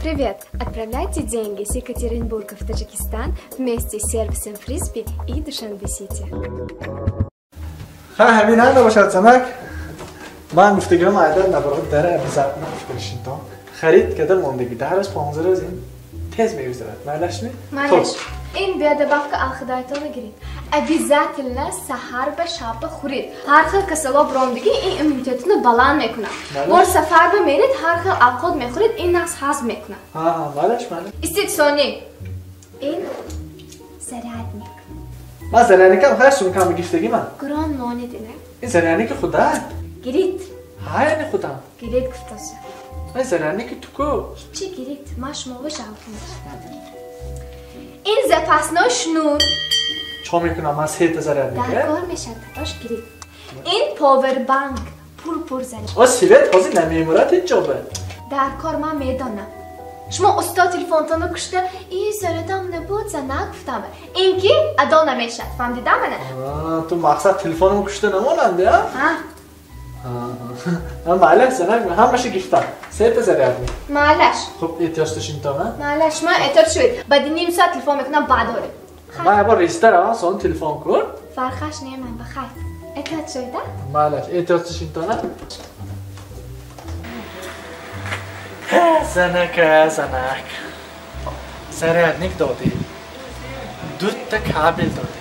Привет! Отправляйте деньги с Екатеринбурга в Таджикистан вместе с сервисом Фрисби и Душанбе-Сити. Ха, ҳамин ҳанда бошад, занак. Ман гуфтагиам айдар набарод дара обязательно фурӯшинтон. Харид када мондагӣ 10 рӯз, 15 рӯз ин тез мегузарад. Майлашми? Майлаш. Ин биёдабавка алхидоятона гиред. Обязательно саҳар ба шаб хӯред. Ҳар хел касало биромдагӣ ин иммунитетini баланд мекунад. Бор сафар ба меред, ҳар хел авқот мехӯред, ин нақс ҳазм мекунад. Ҳа, майлаш, майлаш. Истед, сони. Ин зарядник. Ман зарядникам хай сумкам гирифтагӣ ман. Гурон монед ина. Ин зарядники худа? Гирид. Ҳа, яъне худам. Гирид гуфтоса. Ин зарядники ту ку? Ҳичи гирид, ман шуморо жалко мешавам. Ин запасной шнур. Чо мекунам ман сета зарядник? Дар кор мешавад, татош гирид. Ин повербанк пур-пур заряд. О, свет ҳозир намемурад ҳеҷ ҷоба. Дар кор ман медонам. Шумо усто телефонтонро кушта, и зарядам набуд, занак гуфтам. Ин ки адо намешавад, фаҳмидам ана? Ту мақсад телефонам кушта намонанд, я? Ҳа. Ҳа, майлаш, занак, ҳамаша гирифтам. Сета зарядник. Майлаш. Хуб, эҳтиёҷ дошинтон, а? Майлаш, ман эҳтиёҷ шуд. Баъди ним соат телефон мекунам, баъд орем. Ман ябор резита равам, сон телефон кун. Фарқаш не, ман ба хайр. Эҳтиёҷ шуд, а? Майлаш, эҳтиёҷ дошинтон, а? Занака, занак. Зарядник додӣ. Дута кабел додӣ.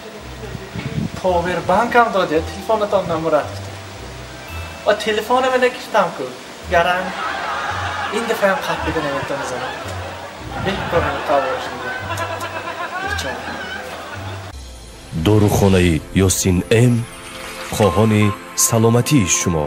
Повербанкам додӣ, телефонатон намурад гуфтӣ. О, телефонама нагирифтам ку. Гаранг. Ин дафъаам қапида наметавона занак. Беҳкор тавор шуда. Бечора. Дорухонаи Ёсин М хоҳони саломатии шумо.